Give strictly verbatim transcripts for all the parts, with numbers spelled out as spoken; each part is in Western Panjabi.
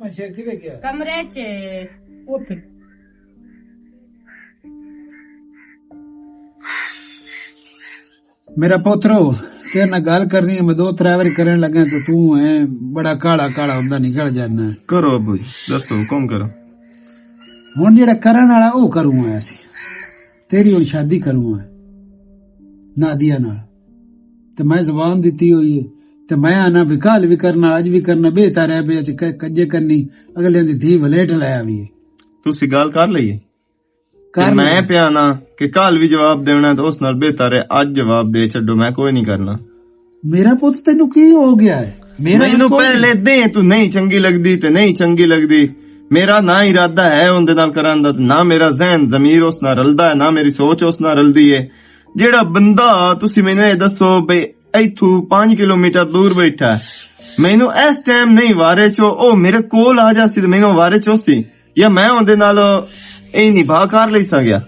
میں شیخ کدے گیا؟ کمرے چ۔ اوتھے۔ میرا پوترو، تیرے نال گل کرنی ہے، میں دو ترے واری کرن لگا تے تو ہے بڑا کالا کالا ہوندا نکل جانا ہے۔ کرو ابو جی، دسو حکم کرو۔ ہن جڑا کرن والا او کروں ہے اسی۔ تیری ہن شادی کروں ہے نادیہ نال۔ تے میں زبان دتی ہوئی ہے۔ تے میں آنا بھی کل بھی کرنا، اج بھی کرنا، بہتر ہے بھی اج ک-، کجے کرنی، اگلے دی دھی ولیٹ لایا بھی ہے۔ تسی گل کر لئی ہے؟ کر تے میں لئی۔ پیا نا کہ کل بھی جواب دینا تے اس نال بہتر ہے اج جواب دے چھڈو، میں کوئی نہیں کرنا۔ میرا پت تینوں کی ہو گیا ہے؟ میرا مینوں کوئی پہلے دے تو نہیں چنگی لگدی تے نہیں چنگی لگدی۔ میرا نہ ارادہ ہے اون دے نال کرن دا تے نہ میرا ذہن ضمیر اس نال رلدا ہے، نہ میری سوچ اس نال رلدی ہے۔ جیڑا بندہ، تسی مینوں اے دسو بھئی، ایتھوں پانچ کلومیٹر دور بیٹھا ہے، مینوں اس ٹائم نہیں وارے چو، او میرے کول آ جاسی تے مینوں وارے چوسی، یا میں اوندے نال اے نبھا کر لئی ساں گیا؟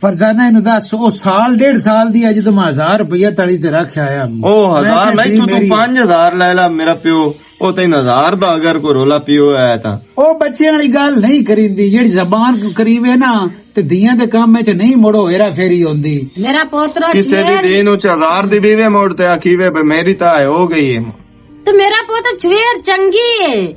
فرزانہ، اینوں دس، او سال ڈیڑھ سال دی اج تے میں ہزار روپیہ تلی تے رکھ آیا۔ او میں ہزار، کہیا میں سی تو، تو میری پانچ ہزار لے لا میرا پیو، او تین ہزار دا اگر کوئی رولا پیو ہے تاں۔ او بچیاں والی گل نہیں کریندی، جیڑی زبان کو کریوے نا، تے دیاں دے کام وچ نہیں مڑو ہیرا فیری ہوندی۔ میرا پوترا کسے دی شیر دین اچ ہزار دی بیوے موڑ تے آکھی وے بے میری تاں ہے ہو گئی ہے۔ تے میرا پوتر شیر چنگی ہے۔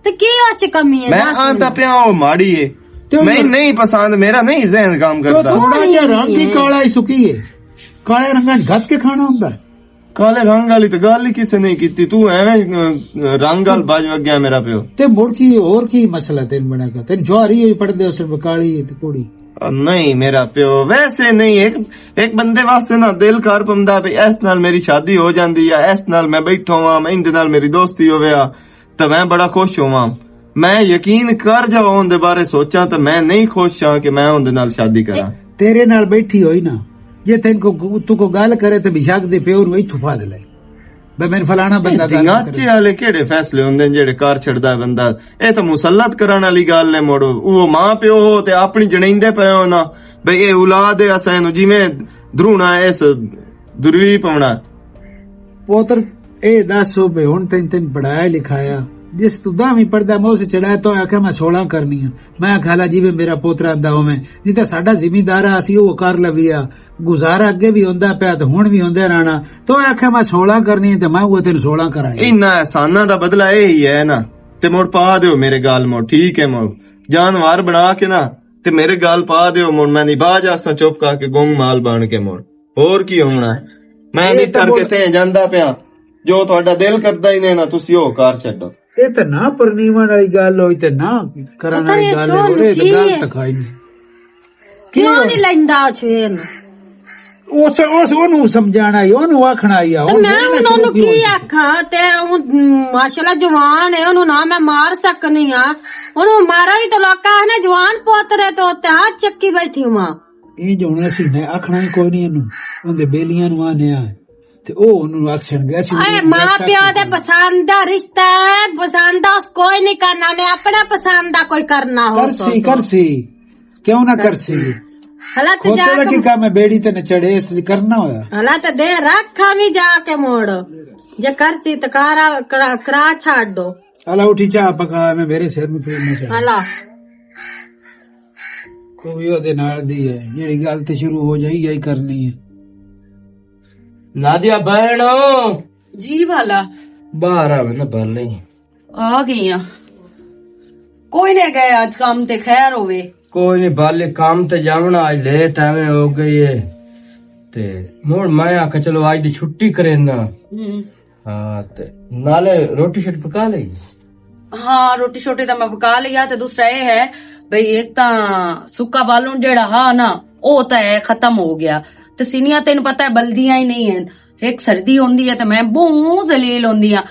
تے کی اچ کمی ہے؟ میں دس آندا منٹ۔ پیا او ماڑی ہے۔ تے میں نہیں پسند، میرا نہیں ذہن کام تو کردا۔ تھوڑا جہا رنگ ہی کالا ہی سکی ہے۔ کالے رنگاں چ گھت کے کھانا ہوندا ہے۔ کالے رنگ والی تے گل ہی کسے نہیں کیتی۔ تو ایویں، اہ، رنگ وال بج وگیا میرا پیو۔ تے مڑ کی اور کی مسئلہ تین بنے گا؟ تین جواری ہوئی پڑھدے ہو صرف کالی تے کوڑی۔ آ، نہیں میرا پیو، ویسے نہیں۔ ایک، ایک بندے واسطے نا دل کر پمدا پئی، اس نال میری شادی ہو جاندی یا اس نال میں بیٹھا ہواں، میں اندے نال میری دوستی ہویا، تے میں بڑا خوش ہوواں۔ میں یقین کر جاؤ اون دے بارے سوچاں تے میں نہیں خوش ہاں کہ میں اون دے نال شادی کراں۔ تیرے نال بیٹھی ہوئی نا، جے تین کو، تو کو گل کرے تے بشک دے پیو نو ایتھوں پھا دے لے۔ بے میرے فلانا بندہ گل دیاں کرے۔ چے والے کیڑے فیصلے ہوندے نے جڑے کر چھڑدا ہے بندہ؟ اے تاں مسلط کرن والی گل ہے موڑو۔ او ماں پیو ہو تے اپنی جنیندے پے ہو نا۔ بھئی اے اولاد ہے، اساں اینوں جویں درونا ہے، اس دروی پاونا۔ پوتر، اے دس ہو بھئی ہن تین تین پڑھایا لکھایا۔ جس تو داویں پڑھدا میں اسے چڑھایا تو آکھیا میں سولہ کرنی ہے۔ میں آکھیا لا جی وے میرا پوترا آندا ہوویں۔ نہیں تاں ساڈا زمیندار آ، اسی او کر لویا۔ گزارا اگے بھی ہوندا پیا تے ہن بھی ہوندا رہنا۔ تو آکھیا میں سولہ کرنی تے میں وہ تین سولہ کرائی۔ انہاں احساناں دا بدلہ اے ہی ہے نا۔ تے مڑ پا دیو میرے گال مڑ، ٹھیک ہے مڑ۔ جانوار بنا کے نا، تے میرے گال پا دیو مڑ، میں نبھا جاساں چپ کر کے گنگ مال بن کے مڑ۔ اور کی ہونا ہے؟ میں اے نہیں تے کر کے مڑ تے جاندا پیا۔ جو تہاڈا دل کردا ہی نہیں نا، تسی او کر چھڈو۔ اے تے نہ پرنیوان والی گل ہوئی تے نہ کرن پتہ والی نہیں گل ہے، چھوڑ اور اے تے کی گل ہے۔ تکائی نہیں۔ کیوں کیوں؟ نہیں لیندا چھین؟ اس، اس، اونوں سمجھانا ہی، اونوں آکھنا ہی آ، تے اونوں میں میرے اونوں سامنے کیوں کی آکھاں؟ آکھاں؟ تے او ماشاءاللہ جوان ہے، اونوں نہ میں مار سکنی آ۔ اونوں مارا بھی تو لوکاں آکھنا جوان پوتر ہے، تو تے ہاتھ چکی بیٹھی ہواں۔ اے جو ہن اسی نے آکھنا ہی کوئی نہیں اینوں، اوندے بیلیاں نوں آنے آ۔ تے او اونوں آکھن گیا سی اے ماں پیو دے پسند دا رشتہ ہے، پسند دا اس کوئی نہیں کرنا، انہیں اپنا پسند دا کوئی کرنا ہو۔ کرسی، کرسی۔ کیوں نہ کرسی؟ حالت کھوتے جا دا کے کی کام ہے، بیڑی تے نہ چڑھے، اس لیے کرنا ہویا۔ حالت دے رکھاں وی جا کے موڑ۔ جے کرسی تے کارا کرا، کرا چھاڑ دو۔ الا اٹھی چاہ پکا، میں میرے سر میں پھر نہ چڑھ۔ الا۔ کوئی او دے نال دی ہے، جیڑی گل تے شروع ہو جائی، یہی کرنی ہے۔ نادیا بہن۔ جی والا۔ باہر آوے نا، بھل نہیں۔ آ گئی ہاں۔ کوئی نہیں گئے اج کام تے، خیر ہووے۔ کوئی نہیں، بالے کام تے جاونا، اج لیٹ ایویں ہو گئی ہے۔ تے مڑ میں آکھا چلو اج دی چھٹی کرے نا۔ ہوں۔ ہاں، تے نالے روٹی شوٹی پکا لئی؟ ہاں، روٹی شوٹی تے میں پکا لئی آ، تے دوسرا اے ہے بھئی ایک تاں سکا بالن جیڑا ہا نا، او تے ختم ہو گیا۔ تے سینیاں تینوں پتہ ہے بلدیاں ہی نہیں ہیں۔ ایک سردی ہوندی ہے تے میں بہوں ذلیل ہوندی ہاں۔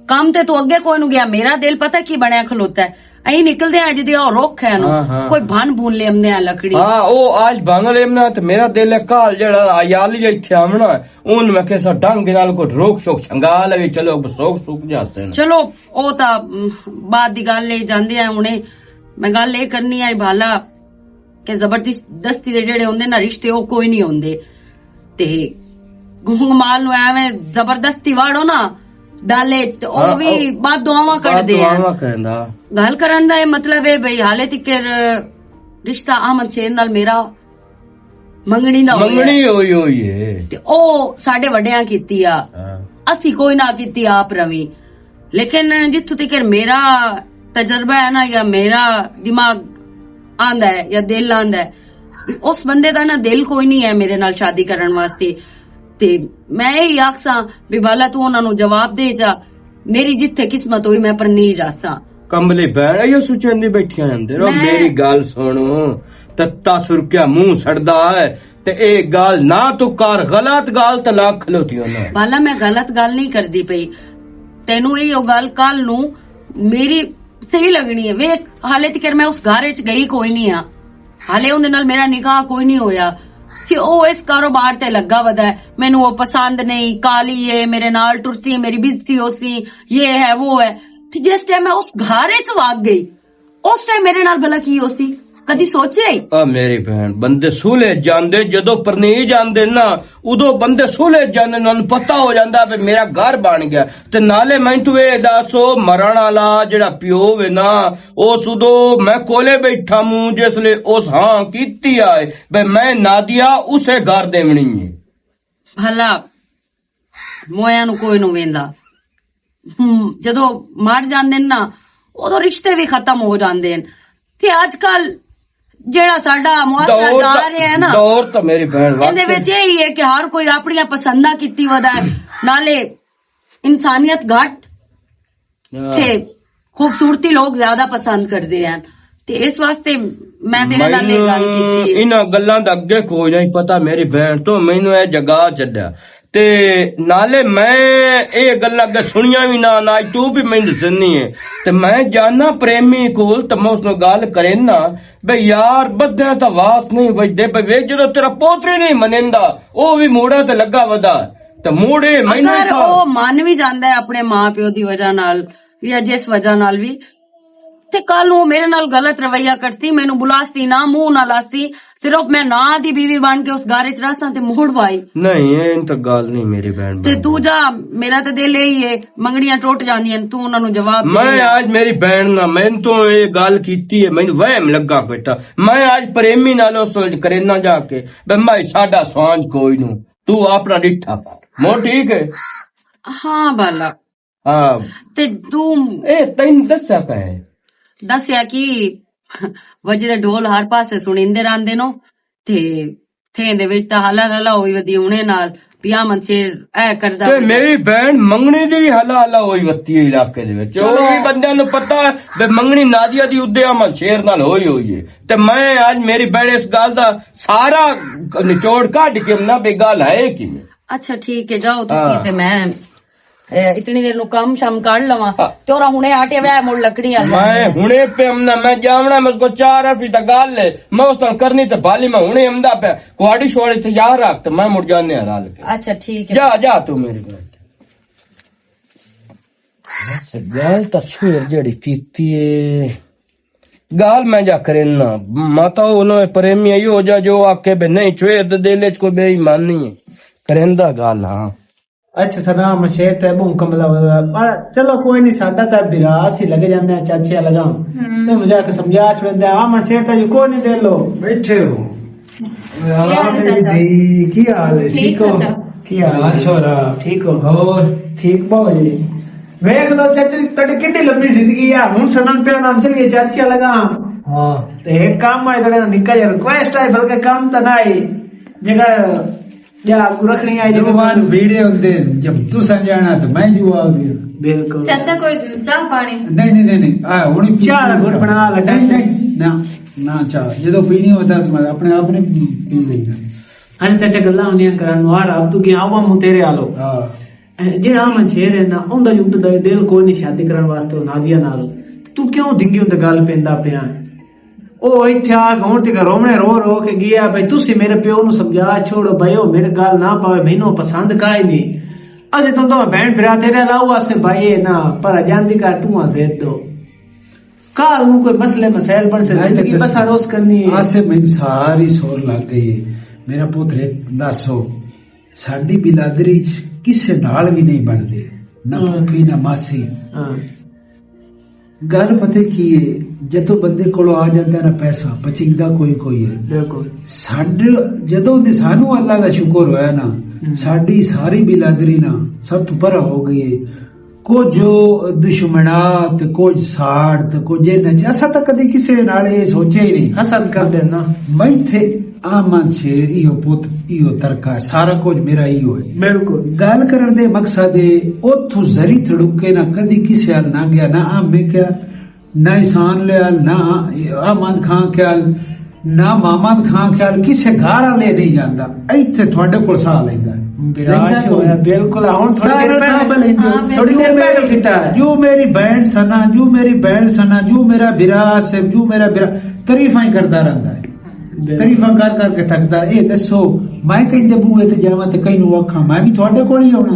کم تے تو اگے کوئی نو گیا، میرا دل پتہ کی بنیا کھلوتا ہے۔ ایں نکلدے آں جدی او رخ ہے نا، ہاں، ہاں۔ کوئی بھن بھون لیمدے آں لکڑی۔ ہاں، او آج بھن لیمنا تے میرا دل ہے کال جیڑا آیالی جا اتھے آونا ہے، اون میں کہسا ڈنگ نال کوئی رخ شوق چھنگا لوے، چلو سوک سوک جاسے نا۔ چلو، او تا، ام، بعد دی گل ہے، جاندے آں ہنے۔ میں گل اے کرنی آئی بھالا کہ زبردستی دے جڑے ہوندے نا رشتے، او کوئی نہیں ہوندے۔ تے گنگ مال نو ایویں زبردستی واڑو نا، دل وچ، تے او ہاں، وی او بعد دعاواں بعد کڈدے ہیں۔ دعاواں کرن دا۔ گل کرن دا اے مطلب اے بھئی، حالے تکر رشتہ احمد شیر نال میرا منگنی دا ہویا۔ منگنی ہوئی ہوئی ہے۔ تے او ساڈے وڈیاں کیتی آ۔ ہاں۔ اسی کوئی نہ کیتی آپ روی۔ لیکن جتھوں تکر میرا تجربہ ہے نا، یا میرا دماغ آندا ہے یا دل آندا ہے، اس بندے دا نا دل کوئی نہیں ہے میرے نال شادی کرن واسطے۔ تے میں یہ آکھساں بھی بالا، تو انہاں نوں جواب دے جا، میری جتھے قسمت ہوئی میں پرنی جاساں۔ کمبلی بہن، ایہو سوچندی بیٹھیاں اندر۔ او میں میری گل سنو، تتا سرکیا منہ سڑدا ہے، تے اے گل نہ تو کر، غلط گل تے لگ کھلوتی ہونا۔ بالا، میں غلط گل نہیں کردی پئی، تینوں یہ گل کل نوں میری صحیح لگنی ہے۔ ویکھ، حالے تک میں اس گھر وچ گئی کوئی نہیں ہاں، حالے اون دے نال میرا نکاح کوئی نہیں ہویا۔ سی او اس کاروبار تے لگا ودا ہے، مینوں او پسند نہیں، کالی ہے، میرے نال ٹرسی ہے، میری بزتی ہو سی، یہ ہے وہ ہے۔ تے جس ٹائم میں اس گھر وچ واگ گئی، اس ٹائم میرے نال بھلا کی ہو سی؟ کدی سوچیا ہی؟ آ میری بہن، بندے سولے جاندے، جدوں پرنی جاندے نا، ادو بندے سولے جاندے، انہاں نوں پتہ ہو جاندا بھی میرا گھر بن گیا۔ تے نالے میں تو اے دس، او مرن والا جڑا پیو وے نا، اس ادو میں کولے بیٹھا موں، جس لے اس ہاں کیتی آئے بھی میں نادیا اسے گھر دیونی ہے۔ بھلا مویا نو کوئی نو ویندا۔ ہم، جدوں مر جاندے نا، ادو رشتے بھی ختم ہو جاندے ہیں۔ تے اج کل جیڑا ساڈا معاشرہ دور جا تا، رہا ہے نا، دور تا میری بہن ایندے واقعی وچ یہ ہی ہے کہ ہر کوئی اپنیاں پسنداں کیتی ودا ہے، نالے انسانیت گھٹ، ہاں۔ تے خوبصورتی لوگ زیادہ پسند کردے ہیں۔ تے اس واسطے میں تیرے نال یہ گل کیتی ہے۔ انہاں گلاں دا اگے کوئی نہیں پتا میری بہن تو، مینوں اے جگا چھڈیا۔ تے نالے میں اے گلاں اگے سنیاں وی نہ، نہ اج تو بھی میں دسنی ہے۔ تے میں جانا پریمی کول تے میں اس نال گل کرینا، بے یار، بدیاں تا واس نہیں وجدے، بے ویکھ جدوں تیرا پوتری نہیں منیندا، او وی موڑا تے لگا ودا، تے موڑے میں نہیں اگر تھا۔ او من وی جاندا ہے اپنے ماں پیو دی وجہ نال یا جس وجہ نال وی، تے کل نوں میرے نال غلط رویہ کرسی، مینوں بلاسی نہ، منہ نہ لاسی، صرف میں ناں دی بیوی بن کے اس گھر وچ رہساں تے موڑ وائی۔ نہیں، اے تے گل نہیں میری بہن تے بن تو گئی۔ جا، میرا تے دل یہی ہے، منگڑیاں ٹوٹ جاندیاں، تو انہاں نوں جواب دے۔ میں آج میری بہن نہ، میں تو یہ گل کیتی ہے، مینوں وہم لگا بیٹا۔ میں آج پریمی نال اس وچ کرینا جا کے، بے میں ساڈا سانج کوئی نو، تو اپنا ڈٹھا کر۔ مو ٹھیک ہے؟ ہاں بالا۔ ہاں۔ تے تو اے تین دسیا پے ہے؟ دسیا کہ وجے دے ڈول ہر پاسے سنیندے راندے نو، تے تھیں دے وچ تاں ہلا ہلا ہوئی ودی ہونے نال، پیا من شیر اے کردا تے ہویا۔ میری بہن منگنی دی وی ہلا ہلا ہوئی وتی ہے علاقے دے وچ۔ چلو۔ اور وی بندیاں نوں پتہ ہے بے منگنی نادیہ دی ادے امن شیر نال ہوئی ہوئی ہے۔ تے میں اج میری بہن اس گل دا سارا نچوڑ کڈ کے نہ بے گل ہے کی میں۔ اچھا ٹھیک ہے، جاؤ تسی ہاں۔ تے میں، اے، اتنی دیر نوں کم شم کر لواں۔ ہاں۔ تے اور ہنے آٹے وے مڑ لکڑی آ میں جاندی ہے۔ ہنے پہ امنا میں جاونا، میں اس کو چار روپی دا گل ہے، میں اس طرح کرنی تے بھالی میں ہنے امدا پہ، کوڑی شوڑی تیار رکھ تے میں مڑ جانے آ رل کے۔ اچھا ٹھیک ہے۔ جا، جا تو میری بہن۔ بس گل تاں چھوڑ جڑی کیتی ہے۔ گل میں جا کرنا، ماتا انہوں پریمی ایو ہو جا جو آکھے بے نہیں چھوڑ دے دل وچ کوئی بے ایمان نہیں ہے۔ کرندا گل ہاں۔ اچھا سلام شیر تے بہوں کملا ہویا، پر چلو کوئی نہیں، ساڈا تے بھرا سی لگے جاندے ہیں چاچے لگا۔ ہم۔ تے مجھے آکے سمجھا چھوڑ دے، آ من شیر تے جو کوئی نہیں دے لو۔ بیٹھے ہو؟ آرام ہے چاچا۔ دی، کی حال ہے؟ ٹھیک ٹھیک ہو؟ چاچا۔ کی حال ہے؟ بس ہو رہا۔ ٹھیک ہو؟ اور؟ ٹھیک بہو جی۔ ویکھ لو چاچا جی، تہاڈی کڈی لمبی زندگی ہے۔ ہن سنن پیا نام چلیے چاچی لگا۔ ہاں۔ تے ایک کام آئے، تہاڈے نال نکا جہا ریکویسٹ آئے، بلکہ کام تاں نہ آئے۔ جگہ جا کو رکھنی آئے، جگہ زبان بھیڑے ہوندے، جب تساں جانا تے میں جو آ گیا۔ بالکل۔ چاچا کوئی چاہ پانی؟ نہیں، نہیں، نہیں، نہیں۔ آ، ہن پی چاہ دا گھٹ بنا لا، نہیں، چاچا۔ نہیں، نہ، نہ چاہ۔ جدوں پینی ہوتا تو میں اپنے آپ نے پی لینا۔ اچھا چاچا، گلاں ہوندیاں کرن، نوار اب تو کیا آواں موں تیرے آلو۔ ہاں۔ اے، جیڑا امن شیر ہے نا، اوندا جو اوندا دل کوئی نہیں شادی کرن واسطے او نادیہ نال۔ تے تو کیوں دھنگی اوندا گل پیندا پیا؟ او ایتھے آ کے ہن تک رونے رو رو کے گیا، بھائی تسی میرے پیو نو سمجھا چھوڑو، بھائی او میرے گل نہ پاوے، مینوں پسند کائے نہیں۔ اسے تم تو بہن بھرا تیرے علاوہ اسے بھائی ہے نا، پر جاندی کر تو زید دو۔ کال نو کوئی مسئلے مسائل بن سے، میں تے زندگی دس-، بسر روز کرنی ہے۔ آصف، میں ساری سور لگ گئی ہے۔ میرا پتر ایک دس ہو، ساڈی بلادری چ کسے نال بھی نہیں بندے۔ نہ ہاں۔ پھوپھی نہ ماسی۔ ہاں۔ گل پتہ کی ہے؟ جدوں بندے کولوں آ جاندا ہے نا پیسہ، پچیندا کوئی کوئی ہے۔ بالکل۔ ساڈے جدوں دے سانوں اللہ دا شکر ہویا نا، ہم۔ ساڈی ساری بلادری نا سب تو پرا ہو گئی ہے۔ کچھ دشمنات، کچھ ساڑت، کچھ انہاں چ اساں تاں کدی کسے نال اے سوچیا ہی نہیں۔ حسد کر دینا۔ میں تھے آمن شیر ایہو پت، ایہو ترکا، سارا کچھ میرا ایہو ہے۔ بالکل۔ گل کرن دے مقصد ہے، اتھوں ذری تھڑکے نہ کدی کسے حال نہ گیا، نہ آمے کیا، نہ احسان لیال، نہ آمد خان خیال، نہ محمد خان خیال، کسے گھر والے نہیں جاندا۔ ایتھے تھوڑے کول ساہ لیندا ہے۔ برا لیندا چ ہویا، کوئی؟ بالکل۔ ہن تھوڑی سارا دیر پہلے، ساہ لیندے۔ ہاں، تھوڑی دیر جو پہلے میری، کیتا ہے۔ جو میری بہن سنا، جو میری بہن سنا، جو میرا برا آصف، جو میرا برا، تعریفاں ہی کردا رہندا ہے۔ بالکل۔ تعریفاں کر کر کے تھکدا۔ اے دسو، میں کہیں دے بوئے تے جاواں تے کہیں نوں آکھاں، میں بھی تھوڑے کول ہی آنا۔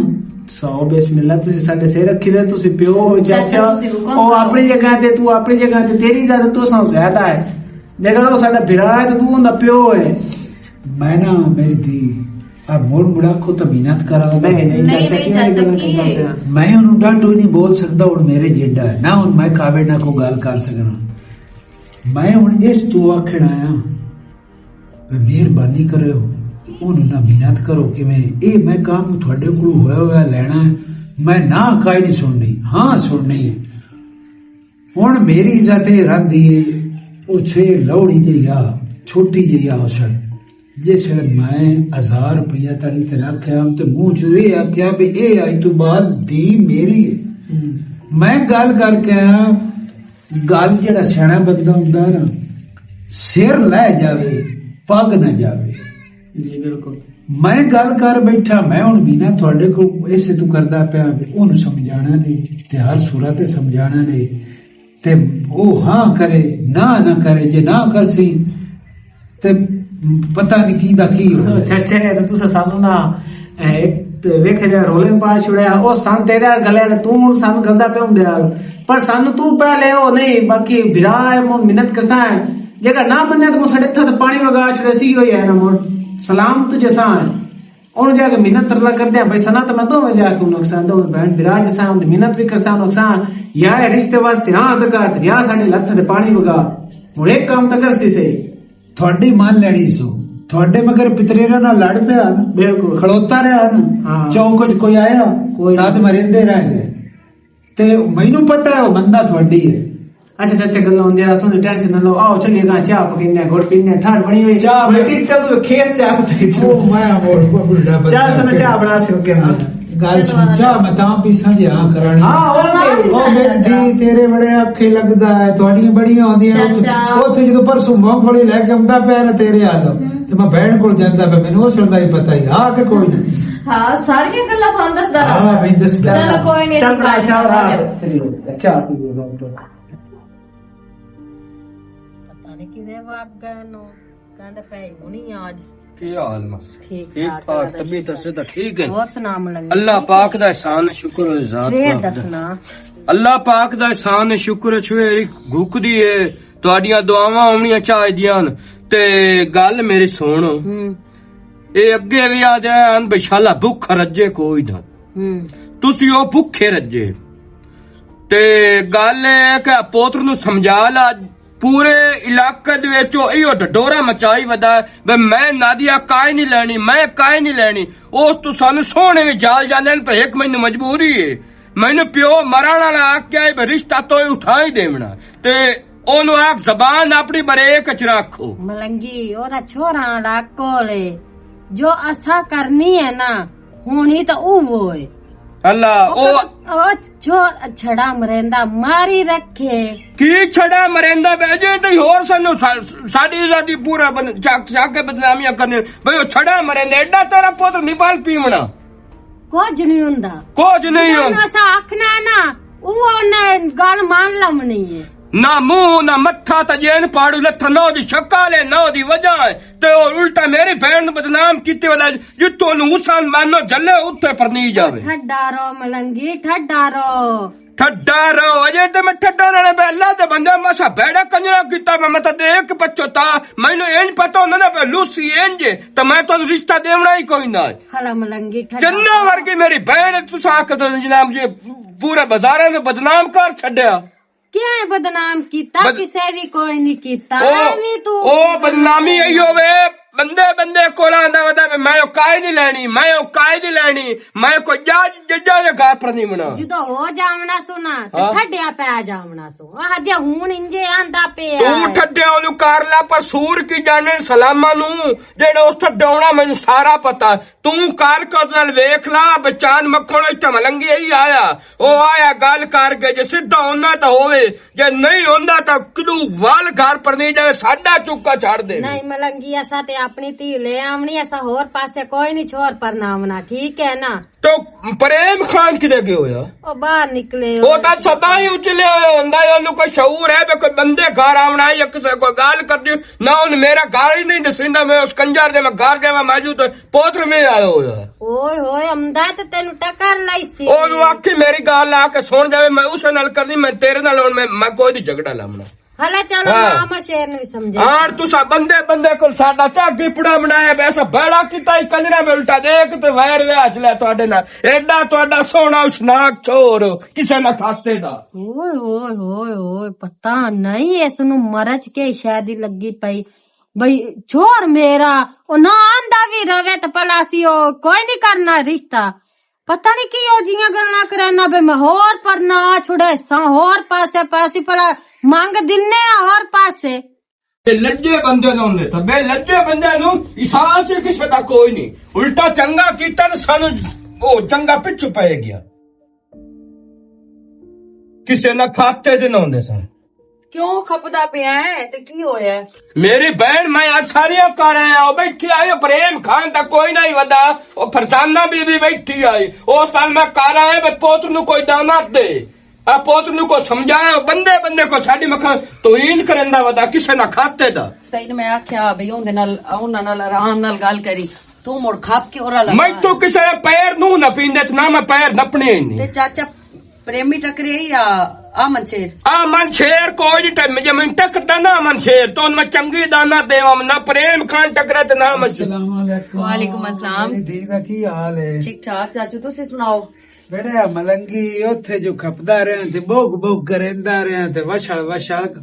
سو بسم اللہ، تسی ساڈے سر رکھی دے، تسی پیو ہو، چاچا چاچا۔ تسی حکم او کرو۔ اپنی جگہ تے، تو اپنی جگہ تے، تیری عزت تو ساں زیادہ ہے۔ جے اگر او ساڈا بھرا ہے تے تو اوندا پیو ہے۔ میں نا، میری دھی، اب مڑ مڑا کو تو محنت کرا۔ نہیں، نہیں، نہیں، چاچا، نہیں، کیوں چاچا، گلاں کی کردا ہے؟ پیا؟ میں انہوں ڈاڈو نہیں بول سکدا، ہن میرے جیڈا ہے نا، ہن میں کاوے نہ کو گل کر سکنا۔ میں ہن اس تو آکھن آیا، مہربانی کرو، انہوں نہ محنت کرو، کہ میں اے میں کام تھوڑے کو ہویا ہویا لینا ہے، میں نہ کائی نہیں سننی، ہاں سننی ہے۔ ہن میری عزت اے رہندی ہے، او چھ لوڑی جئی آ، چھوٹی جئی آ اوسر، جس ویلے میں ہزار روپیہ تلی تے رکھ آیا تے منہ چوں اے آکھیا بھی اے اج تو بعد دی میری ہے۔ ہم۔ میں گل کر کے آیا، گل جڑا سیاح بندہ ہوندا نا، سر لے جاوے، پگ نہ جاوے۔ جی، بالکل۔ میں گل کر بیٹھا، میں ہن مینا تھوڑے کو ایسے تو کردا پیا، اونوں سمجھانا نے، تے ہر صورت تے سمجھانا نے، تے او ہاں کرے، نہ نہ کرے، جے نہ کرسی، تے پتہ نہیں کی دا کی ہو۔ چچے، تے تساں سانوں نہ، اے، تے ویکھ جا رولے پا چھڑیا، او سان تیرے گلے نے، تو ہن سان گندا پیا ہوندا یار۔ پر سانوں تو پہلے او نہیں، باقی بھرا ہے، مو منت کسا ہے۔ جے نہ منیا تے مو ساڈے تھا تے پانی وگا چھڑے سی، ہوئی ہے نا مو۔ سلام تجھے سا ہے۔ ہن جا کے محنت ترلا کردے ہیں، بھائی سنا تے میں دوویں جا کے انہوں آکھساں، دوویں بہن برا جساں، ان دی محنت بھی کرساں، انہوں آکھساں، یا اے رشتے واسطے ہاں تے کر، یا ساڈی لت تے پانی وگا۔ ہن ایک کام تے کرسی سے۔ تھوڑی مان لینی سو، تھوڑے مگر پتریرا نال لڑ پیا نا، بالکل۔ کھڑوتا رہیا نا، ہاں۔ چوک وچ کوئی آیا، کوئی ساتھ مریندے رہ گئے۔ تے مینوں پتہ ہے او بندہ تھوڑی ہے۔ اچھا، اچھا، اچھا، گلاں ہوندیاں، اساں دی ٹینشن نہ لو۔ آؤ، چلیے گا، چاہ پکیندے ہیں، گڑ پیندے ہیں، ٹھنڈ بنی ہوئی۔ چاہ میں ٹکٹا تو کھیت سے آپ تھے۔ او، میں بول، بول، بول، بول، چاہ سنا، چاہ بنا سے ہو گیا۔ گل سن، چاہ میں تاں پیساں جی ہاں کرانی۔ ہاں، اور کیا؟ او، میری دھی، تیرے بڑے آکھے لگدا ہے، تھوڑیاں بڑیاں ہوندیاں نے۔ چاچا۔ او، تو جدوں پرسوں مونگ پھلی لے کے آمدا پیا نا تیرے حال، ہم۔ تے میں بہن کول جاندا پیا، مینوں اس دا ہی پتہ ہی، آ کے کوئی نہیں۔ ہاں، ساریاں گلاں تھانوں دسدا رہا۔ ہاں، میں دسدا چلو، رہا۔ کوئی نہیں، چل، اسی بات چاہ، چاہ، چاہ۔ چلیے، چاہ پیو، ڈاکٹر۔ پتہ نہیں کدے وگ گئے نو۔ کہندا پئے ہونی آج۔ کی حال مس؟ ٹھیک ٹھیک ٹھاک ٹھاک، ہے۔ طبیعت سے تو ٹھیک ہے۔ اور سنا ملنگی؟ اللہ پاک دا احسان شکر ہے ذات پاک دا۔ دسنا۔ اللہ پاک دا احسان شکر ہے، چھوئے بھوک دی ہے، تہاڈیاں دعاواں آونیاں چاہیدیاں نے۔ تے گل میری سن۔ ہوں۔ اے اگے وی آ جائے ان بشالا بھوک رجے کوئی نہ۔ ہوں۔ تسی او بھوکے رجے۔ تے گل اے کہ پوتر نو سمجھا لا، پورے علاقے دے وچ او ایہو ڈڈورا مچائی ودا ہے، بے میں نادیا کائے نہیں لینی، میں کائے نہیں لینی۔ اس تو سانو سونے وی جال جاندے نے، پر ایک مہینے مجبوری ہے۔ مینوں پیو مرن والا آکھیا ہے، بے رشتہ تو اٹھا ہی دیونا۔ تے اونوں آکھ زبان اپنی بریک اچ رکھو۔ ملنگی، او دا چھوڑا والا کول ہے۔ جو اسا کرنی ہے نا، ہونی تو اوہو ہے۔ اللہ، او او، او چھو-، چھڑا مریندا ماری رکھے۔ کی چھڑا مریندا بے جے تے ہور سانو سا-، ساڈی آزادی پورا بن-، چا-، چا کے بدنامیاں کرنے۔ بھئی او چھڑا مریندا، ایڈا تیرا پتر نہیں پال پیونا۔ کچھ نہیں ہوندا۔ کچھ نہیں ہوندا۔ اسا آکھنا ہے نا، او انہیں گل مان لمنی ہے۔ نہ منہ، نہ متھا تے جین پاڑو لتھا، نہ دی شکل ہے، نہ دی وجہ ہے۔ تے او الٹا میری بہن نوں بدنام کیتے والا، جتھوں نوں حسین مانو جلے، اتھے پرنی جاوے۔ ٹھڈا رو ملنگی، ٹھڈا رو۔ ٹھڈا رہو، اجے تے میں ٹھڈا رہنا پیا۔ اللہ دے بندے، مسا بیڑا کنجرا کیتا، میں مت دیکھ پچھو تا، مینوں این پتہ ہوندا نا پیا لوسی این جے، تے میں تانوں رشتہ دیونا ہی کوئی نہ۔ ہلا ملنگی ٹھڈا۔ چننا ورگی میری بہن، تساں آکھ دو جناب جی، پورے بازاراں نوں بدنام کر چھڈیا۔ کیا ہے بدنام کیتا؟ بد- کسے بھی کوئی نہیں کیتا۔ او، ایویں تو او بدنامی ای ہوے، بندے بندے کول آندا ودا، میں او کائے نہیں لینی، میں او کائے نہیں لینی، میں کو جا ججا دے گھر پر نہیں بنا۔ جدوں ہو جاونا سو نا، تے ہاں۔ ٹھڈیا پے جاونا سو۔ آ جے ہون انجے آندا پے تو آ۔ ٹھڈیا اونوں کار لا، پر سور کی جانے سلاما نو، جیڑا اس ٹھڈاونا مینوں سارا پتا۔ تو کار کو نال ویکھ لا، بچان مکھن اتھے ملنگی ہی آیا۔ او آیا گل کر کے، جے سیدھا ہوندا تاں ہووے، جے نہیں ہوندا تاں کدوں وال گھر پر نہیں جائے، ساڈا چکا چھڑ دے۔ نہیں ملنگی، اسا تے اپنی تھی لے آونی، اسا ہور پاسے کوئی نہیں چھوڑ پر نہ آونا، ٹھیک ہے نا؟ تو پریم خان کدے گئے ہویا؟ او باہر نکلے او ہوئے۔ تاں سدا ہی اچلے ہوئے ہوندا ہے، اونوں کوئی شعور ہے بھی کوئی بندے گھر آونا ہے یا کسے کوئی گل کرنی؟ نہ اون میرا گھر ہی نہیں دسیندا، میں اس کنجر دے میں گھر دے میں موجود پوتر وی آیا ہویا۔ اوئے ہوئے، امدا تے تینوں ٹکر لائی سی۔ او نو آکھی میری گل آ کے سن جاوے، میں اسے نال کرنی، میں تیرے نال ہن میں، میں کوئی نہیں جھگڑا لاونا۔ ہلا چلو، ہاں۔ ماما شیر نو سمجھا۔ آر تسا بندے بندے کول ساڈا چاگی پڑا بنایا، ویسا بڑا کیتا ہی کنجرا میں الٹا دیکھ تے ویر ویا چلیا تہاڈے نال۔ ایڈا تہاڈا سوہنا اشناک چھوڑ، کسے نہ کھاتے دا۔ اوئے ہوئے ہوئے ہوئے، پتہ نہیں اس نو مرچ کے شادی لگی پئی۔ بھئی، چھوڑ میرا، او نہ آندا وی رہے تے پلا سی او کوئی نہیں کرنا رشتہ۔ پتہ نہیں کی او جیاں گلاں کرانا بے میں ہور پر نہ آ چھڑے ساں، ہور پاسے پاسی پلا منگ دنے آ ہور پاسے۔ تے لجے بندے نوں نے تے بے لجے بندے نوں احساس ہی کسے دا کوئی نہیں۔ الٹا چنگا کیتا تے سانوں او چنگا پچھو پے گیا۔ کسے نہ کھاتے دے نہ ہوندے سن۔ کیوں کھپدا پیا ہے تے کی ہویا ہے؟ میری بہن، میں آج ساریاں کر آیا، او بیٹھی آئی، او پریم خان دا کوئی نہ ہی ودا، او فرزانہ بی بی بیٹھی آئی، او سال میں کر آیا، بے پوت نو کوئی دانا دے، اے پوت نو کو سمجھایا، او بندے بندے کو ساڈی مکھاں توہین کرن دا ودا، کسے نہ کھاتے دا۔ تین میں آکھیا بھئی اون دے نال، انہاں نال آرام نال گل کری، تو مڑ کھپ کے اورا لگا۔ میں تو کسے پیر نو نہ پیندے، تے نہ میں پیر نپنے ہی نہیں۔ تے چاچا پریمی ٹکرے یا آمن شیر؟ آمن شیر کوئی نہیں ٹکرے، جے میں ٹکردا نا آمن شیر، تو میں چنگی دانا دیواں، نہ پریم خان ٹکرا تے نہ آمن شیر۔ السلام علیکم۔ وعلیکم السلام۔ میری دھی دا کی حال ہے؟ ٹھیک ٹھاک چاچو، تسی سناؤ؟ بیٹا ملنگی اوتھے جو کھپدا رہیا تے بوگ بوگ کریندا رہیا تے وشل وشل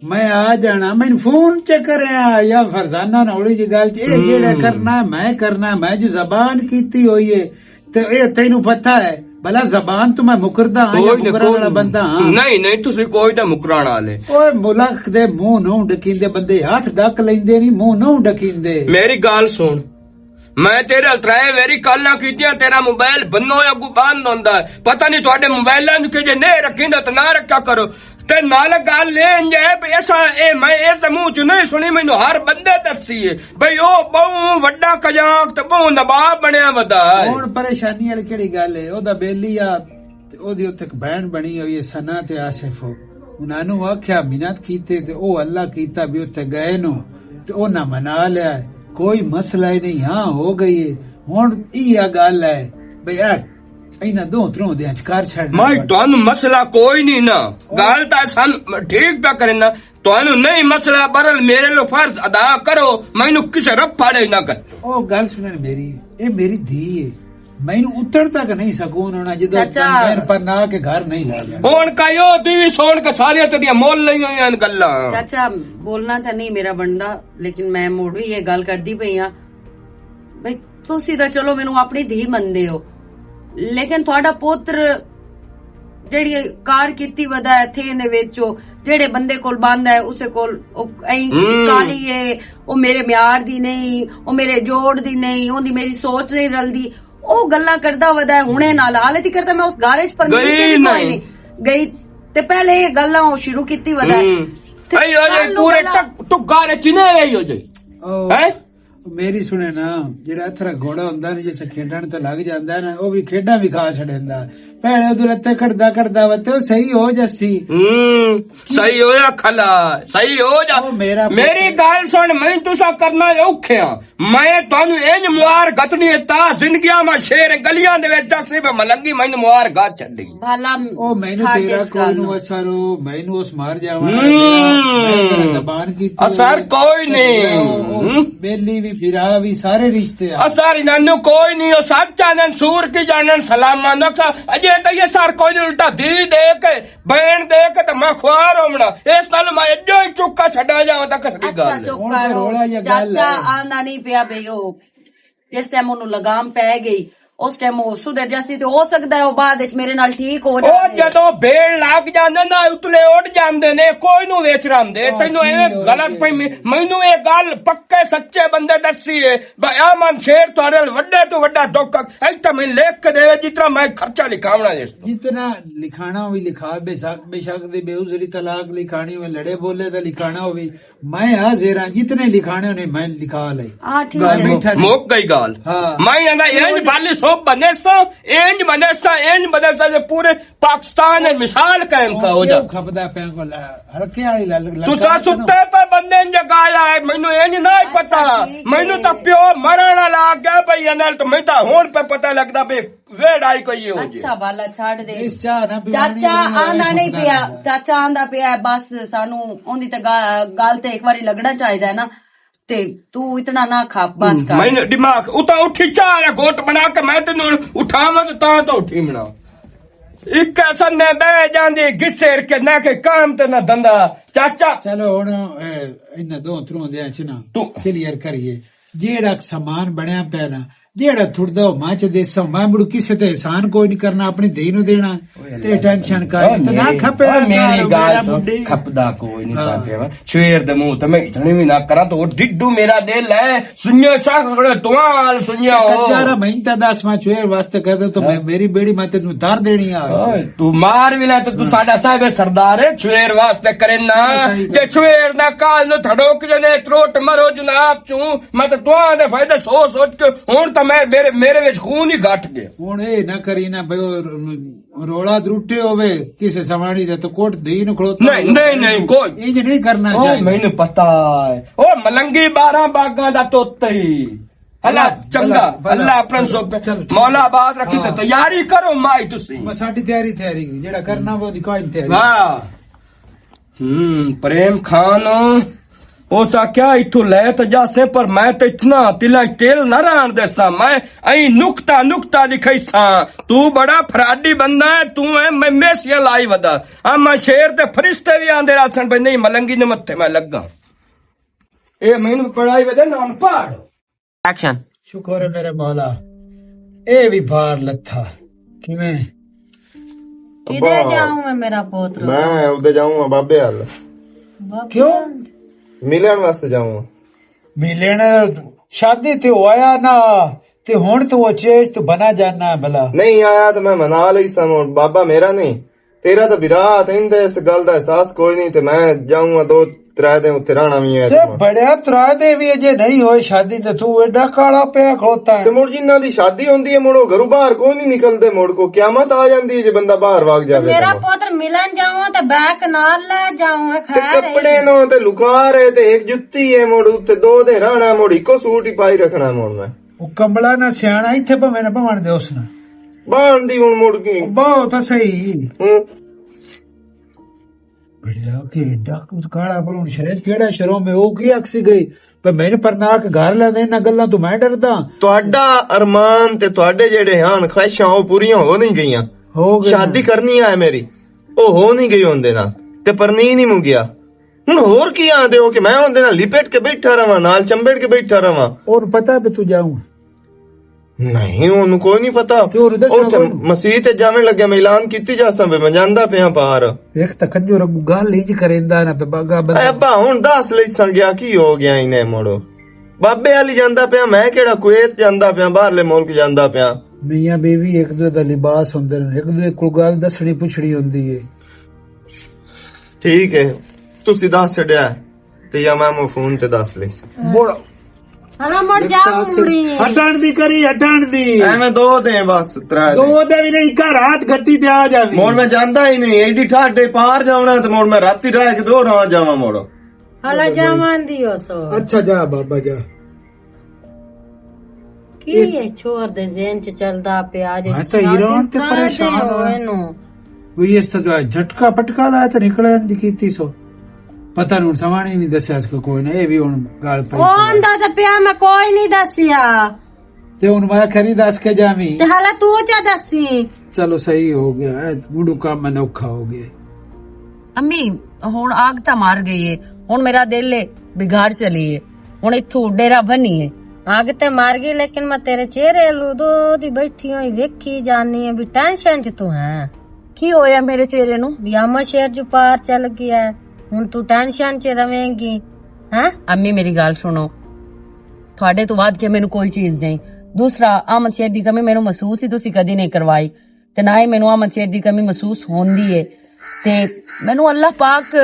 میں آ جانا، میں فون چ کریا یا فرزانہ نہ اوڑی جی گل چ، اے ہم۔ جیڑا کرنا ہے، میں کرنا ہے، میں جو زبان کیتی ہوئی ہے، تے اے تینوں پتہ ہے، بھلا زبان تو میں مکردا ہاں یا کوئی نہ، مکران کوئی والا نہ۔ بندہ ہاں؟ نہیں، نہیں، تسی کوئی نہ مکران والے۔ اوئے ملک دے منہ نوں ڈکیندے بندے، ہاتھ ڈک لیندے نہیں، منہ نوں ڈکیندے۔ میری گل سن، میں تیرے نال ترے ویری کالاں کیتیاں، تیرا موبائل بنو یا اگوں بند ہوندا ہے۔ پتہ نہیں تہاڈے موبائلاں نوں کہ جے نہیں رکھیندا تے نہ رکھیا کرو۔ تے نال گل اے انج ہے بھی اساں اے میں اس دے منہ چ نہیں سنی، مینوں ہر بندے دسی ہے بھئی او بہوں وڈا قزاق تے بہوں نواب بنیا ودا ہے۔ ہن پریشانی والی کیڑی گل ہے؟ او دا بیلی آ تے او دی اتھے ایک بہن بنی ہوئی ہے ثنا تے آصف۔ انہاں نوں آکھیا منت کیتے تے او اللہ کیتا بھی اتھے گئے نو تے او نہ منا لیا ہے۔ کوئی مسئلہ ہی نہیں، ہاں ہو گئی ہے۔ ہن ایہا گل ہے بھئی اے انہاں دو تروں دے اچ کر چھڑنا میں پڑنا۔ تانوں مسئلہ کوئی نہیں نا، گل تاں سن ٹھیک پیا کرنا، تانوں نہیں مسئلہ، برل میرے لو فرض ادا کرو، مینوں کسے رب پھاڑے نہ کر۔ او گل سنن میری، اے میری دھی ہے، مینوں اتر تک نہیں سکون ہونا جدوں چاچا۔ میں پر نہ کے گھر نہیں لا گیا۔ ہن کا یو دی سون کے سارے تیریاں مول لئی ہوئی ہیں گلاں۔ چاچا، بولنا تھا نہیں میرا بندا، لیکن میں مڑ بھی یہ گل کردی پئی ہاں۔ بھئی، تسی تاں چلو مینوں اپنی دھی مندے ہو، لیکن تہاڈا پوتر جیڑی کار کیتی ودا ہے تھے نے وچ، او جیڑے بندے کول بند ہے، اسے کول او ایں ہم۔ کالی ہے، او میرے معیار دی نہیں، او میرے جوڑ دی نہیں، اوندی میری سوچ نہیں رلدی۔ او گلاں کردا ودا ہے ہنے نال، حالے تک کردا میں اس گھر وچ پرمیشن گئی ہی کوئی نہیں۔ نہیں۔ گئی تے پہلے یہ گلاں او شروع کیتی ودا ہے۔ ہم۔ تے اے ہو جائے کل نوں پورے گلاں ٹک-، ٹک گھر وچ نہ اے ہو جائے۔ او۔ ہیں؟ میری سنے نا، جڑا اتھرا گھوڑا ہوندا نا، جس کھیڈن تے لگ جاندا نا، او وی کھیڈاں وی کھا چھڈیندا۔ پہلے اودوں لتے کھڑدا کھڑدا وتے او صحیح ہو جاسی۔ ہوں، صحیح ہویا کھلا، صحیح ہو جا۔ او میرا پتر۔ میری گل سن، میں تساں کرنا اوکھے ہاں۔ میں تانوں انج مار گتنی ہے، تا زندگیاں میں شیر گلیاں دے وچ ڈکسی، میں ملنگی، مینوں مار گت چھڈی۔ بھلا او مینوں چھڈ تیرا اس کوئی گل نوں نوں۔ اثر ہو، مینوں اس مار جاواں۔ ہوں۔ میں تیرا زبان کی اثر کوئی نہیں۔ او، او، ہوں۔ بیلی بھی، پھرا بھی، سارے رشتے آ۔ اثر انہاں نوں کوئی نہیں، او سب چاہندے سور کی جانن سلام مانو۔ اجے تے یہ سر کوئی نہیں، الٹا دی دے کے، بین دے کے تے میں خوار ہومنا۔ اس نال میں اجو ہی چکا چھڈا جاواں تے کسڑی اچھا، گل ہے۔ چپ ہن تے کرو۔ رولا یہ گل چاچا ہے۔ آندا نہیں پیا بھئی او۔ جس ٹائم اونوں لگام پے گئی، اس ٹائم او سدھر جاسی تے ہو سکدا ہے او بعد وچ میرے نال ٹھیک ہو او جاوے۔ جدوں بیڑ لگ جاندے نا، اتلے اڈ جاندے نے، کوئی نوں ویچ رہندے۔ او تینوں ایویں ٹھیک ہو غلط گئے۔ پئی می-، مینوں اے گل پکے سچے بندے دسی ہے۔ بھائی احمد شیر تہاڈے نال وڈے تو وڈا دکھ، ایتھے میں لکھ کے دے، جتنا میں خرچہ لکھاونا اس تو۔ جتنا لکھانا ہوئی لکھا، بے شک، بے شک دے بے عذری طلاق لکھانی ہوئی، لڑے بولے دا لکھانا ہوئی، میں حاضر ہاں، جتنے لکھانے ہونے میں لکھا لے۔ ہاں، ٹھیک گل ہے۔ بیٹھا نہیں۔ مک گئی گل۔ ہاں۔ میں آنا، انج بالی سو بنے سا، انج بنے سا، انج بنے سا، یہ پورے پاکستان نے مثال قائم کا ہو جا۔ کیوں کھپدا پیا کو لا-، ہلکے والی لل-، لل-، تساں ستے پہ بندے نے جگایا ہے، مینوں انج نہ ہی پتا۔ اچھا، ٹھیک ہے۔ مینوں تاں پیو مرن والا آ گیا بھائی، انل تو میں تاں ہن پہ پتہ لگدا بھائی۔ ویڑ آئی کوئی یہ ہو جائے۔ اچھا، والا چھاڑ دے۔ اس چاہ نہ پیوانی چاچا نہیں، آندا نہیں پیا۔ چاچا آندا پیا، بس سانو اوندی تے گا-، گل تے ایک واری لگنا چاہیدا ہے نا۔ تے تو اتنا نہ کھا، بس کر۔ میں دماغ اتا اٹھی چاہ رہا گوٹ بنا کے میں تینوں اٹھاواں تے تاں تو اٹھی بنا۔ ایک ایسا نہ بہ جاندی گسر کے نہ کہ کام تے نہ دھندا۔ چاچا۔ چلو ہن، اے، انہاں دو تروں دیاں چ نہ تو کلیئر کریے۔ جیڑا سامان بنیا پیا نا، جیڑا تھڑدا ہو ماں چ دیسا، میں مڑ کسے تے احسان کوئی نہیں کرنا، اپنی دھی نو دینا۔ تے ٹینشن کر، تے نہ کھپے۔ میری گال سن، کھپدا کوئی نہیں پیا۔ شویر دے منہ تے میں اتنی بھی نہ کراں، تو ڈڈو میرا دل ہے۔ سنیا شاہ کڑے تواں حال سنیا ہو۔ کجارا میں تے دس ماں چویر واسطے کر دے تو میں، میری بیڑی میں تینوں دار دینی آ۔ تو مار بھی لے تو تو ساڈا صاحب سردار ہے، چویر واسطے کرے نا۔ جے چویر نہ کال نو تھڑوک جنے تروٹ مرو جناب چوں، میں تے تواں دے فائدے سوچ سوچ کے ہن تاں میں میرے، میرے وچ خون ہی گھٹ گیا۔ ہن اے نہ کری نا بھئی، او رولا دروٹے ہوے، کسے سواݨی دے تو کوٹ دھی نو کھڑوتا نہیں، ہوے۔ نہیں، نہیں، کوئی۔ انج نہیں کرنا چاہیے۔ مینوں پتہ ہے۔ او ملنگی بارہ باغاں دا توتا ہی۔ اللہ چنگا، اللہ اپنا سب مولا آباد رکھی تے تیاری کرو مائی تسی۔ بس ساڈی تیاری، تیاری جیڑا کرنا وہ دی کوئی تیاری۔ ہاں۔ ہم، پریم خان، اس آکھیا، "اتھوں لے تے جاسیں، پر میں تے اتنا تلاں تیل نہ رہن دیساں۔ میں ایں نقطہ، نقطہ لکھیساں۔ تو بڑا فراڈی بندہ ہے، تو ایں میں میسیاں لائی ودا۔ آ میں شیر تے فرشتے بھی آندے راسن، بھئی نہیں، ملنگی نے متھے میں لگا۔" اے مینوں پڑھائی ودے نان پڑھ۔ ایکشن۔ شکر ہے میرے مولا، اے بھی بھار لتھا۔ کیویں؟ کدھر ابا، جاؤں میں میرا پوتر؟ میں ادھر جاؤں ہاں بابے حال۔ بابے کیوں؟ حال؟ ملن واسطے جاؤں ہاں۔ ملن؟ شادی تے ہویا نا، تے ہن تو وہ چیز تو بنا جانا ہے بھلا۔ نہیں آیا تو میں منا لئی سا، بابا میرا نہیں۔ تیرا تے بھرا تے ایندے اس گل دا احساس کوئی نہیں، تے میں جاؤں گا دو ترے دن اتھے رہنا وی ہے۔ تے بڑیا ترے دے وی اجے نہیں ہوئے شادی، تے تو ایڈا کالا پیا کھلوتا ہے۔ تے مڑ جنہاں دی شادی ہوندی ہے، مڑ او گھروں باہر کوئی نہیں نکلدے، مڑ کو قیامت آ جاندی ہے جے بندہ باہر واگ جاوے میرا تے مڑ۔ پتر ملن جاؤں تے بیک نال لے جاؤں، تے خیر ہے۔ کپڑے نو تے لکا رہے تے ایک جتی ہے، مڑ اتھے دو دن رہنا، مڑ اکو سوٹ ہی پائی رکھنا مڑ میں۔ او کمبلا نہ سیانا، ایتھے بھویں نہ بھون دے اس نال۔ بھون دی ہن مڑ گئی۔ بہت صحیح۔ ہوں۔ بڑیا کہ ڈاکو کاڑا پر ہن شرے کیڑا شروع میں او کی اکسی گئی۔ پر میں نے پرناک گھر لیندے، انہاں گلاں تو میں ڈردا۔ تہاڈا ارمان تے تہاڈے جڑے ہن خواہشاں او پوریاں ہو نہیں گئیاں۔ ہو گئیاں۔ شادی کرنی ہے میری، او ہو نہیں گئی ہوندے نال۔ تے پرنی نہیں منگیا۔ ہن ہور کی آندے ہو کہ میں اوندے نال لپٹ کے بیٹھا رہواں، نال چمبڑ کے بیٹھا رہواں؟ اور پتہ ہے بھی تو جاؤں؟ نہیں، اونوں کوئی نہیں پتہ۔ کیوں، اونوں دسنا او چم-، کوئی نہیں؟ مسیح تے جاون لگا، میں اعلان کیتی جاساں بھی میں جاندا پیاں باہر۔ ایک تاں کنجو رگو گل ہی جی کریندا نا پہ باگا بندہ۔ اے ابا، ہن دس لیساں گیا، کی ہو گیا انہیں مڑو؟ بابے والی جاندا پیاں، میں کیڑا کویت جاندا پیاں، باہرلے ملک جاندا پیاں۔ میاں بیوی ایک دوے دا لباس ہوندے نے، ایک دوے کول گل دسنی پچھنی ہوندی ہے۔ ٹھیک ہے، تسی دس چھڈیا ہے، تے یا میں مو فون تے دس لے۔ مڑ ہلا مڑ جا، مڑی۔ ہٹن دی کری، ہٹن دی۔ ایویں دو دے بس، ترے دے۔ دو دے بھی نہیں، گھر ہاتھ گتی تے آ جاوی۔ مڑ میں جاندا ہی نہیں، ایڈی ٹھاڈے پار جاونا تے مڑ میں راتی رہ کے دو راہ جاواں مڑ۔ ہلا جاواں دی ہو سو۔ اچھا جا بابا جا۔ کی یہ چھوڑ دے ذہن چ چلدا پیا جو میں تو ہیرو ہوں تے پریشان ہوئے نو۔ وہ اس طرح جھٹکا پٹکا لایا تے نکلے اندی کیتی سو۔ پتہ نہیں، ہن سوانے نہیں دسیا اس کو کوئی نہ، اے وی ہن گل پئی او کھڑا۔ آندا تے پیا، میں کوئی نہیں دسیا۔ تے ہن میں کھری دس کے جاویں۔ تے حالا تو چا دسی؟ چلو صحیح ہو گیا، اے مڑو کم میں نوکھا ہو گیا۔ امی، ہن آگ تاں مار گئی ہے، ہن میرا دل ہے بھی گھر چلیے، ہن اتھوں ڈیرہ بنیے۔ آگ تے مار گئی، لیکن میں تیرے چہرے لو دو دی بیٹھی ہوئی ویکھی جانی ہے بھی ٹینشن چ تو ہیں۔ کی ہویا میرے چہرے نو؟ بھی آمد شہر جو پار چل گیا ہے، ہن تو ٹینشن چ رہیں گی، ہاں؟ امی میری گل سنو، تھوڑے تو ود کے مینوں کوئی چیز نہیں۔ دوسرا، آمد شہر دی کمی مینوں محسوس ہی تسی کدی نہیں کروائی، تے نہ ہی مینوں آمد شہر دی کمی محسوس ہوندی ہے۔ تے مینوں اللہ پاک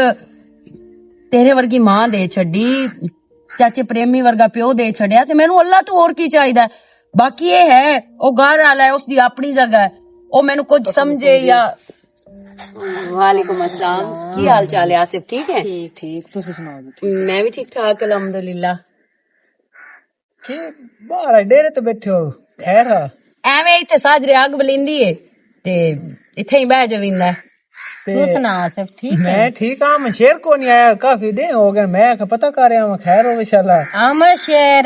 تیرے ورگی ماں دے چھڈی، چاچے پریمی ورگا پیو دے چھڈیا، تے مینوں اللہ تو اور کی چاہیدا ہے؟ باقی یہ ہے، او گھر والا ہے، اس دی اپنی جگہ ہے، او مینوں کچھ سمجھے یا۔ وعلیکم السلام، کی حال چال ہے آصف؟ ٹھیک ہے؟ ٹھیک ٹھیک، تسی سناؤ جی؟ میں بھی ٹھیک ٹھاک، الحمدللہ۔ کی باہر ڈیرے تے بیٹھے ہو؟ خیر ہے؟ ایویں ایتھے ساجرے اگ بلیندی ہے تے ایتھے ہی بہ جویندا ہے۔ تے تو سنا آصف، ٹھیک ہے؟ میں ٹھیک ہاں، میں شیر کو نہیں آیا، کافی دن ہو گئے، میں کہ پتہ کر رہا ہوں، خیر ہو انشاءاللہ۔ ہم شیر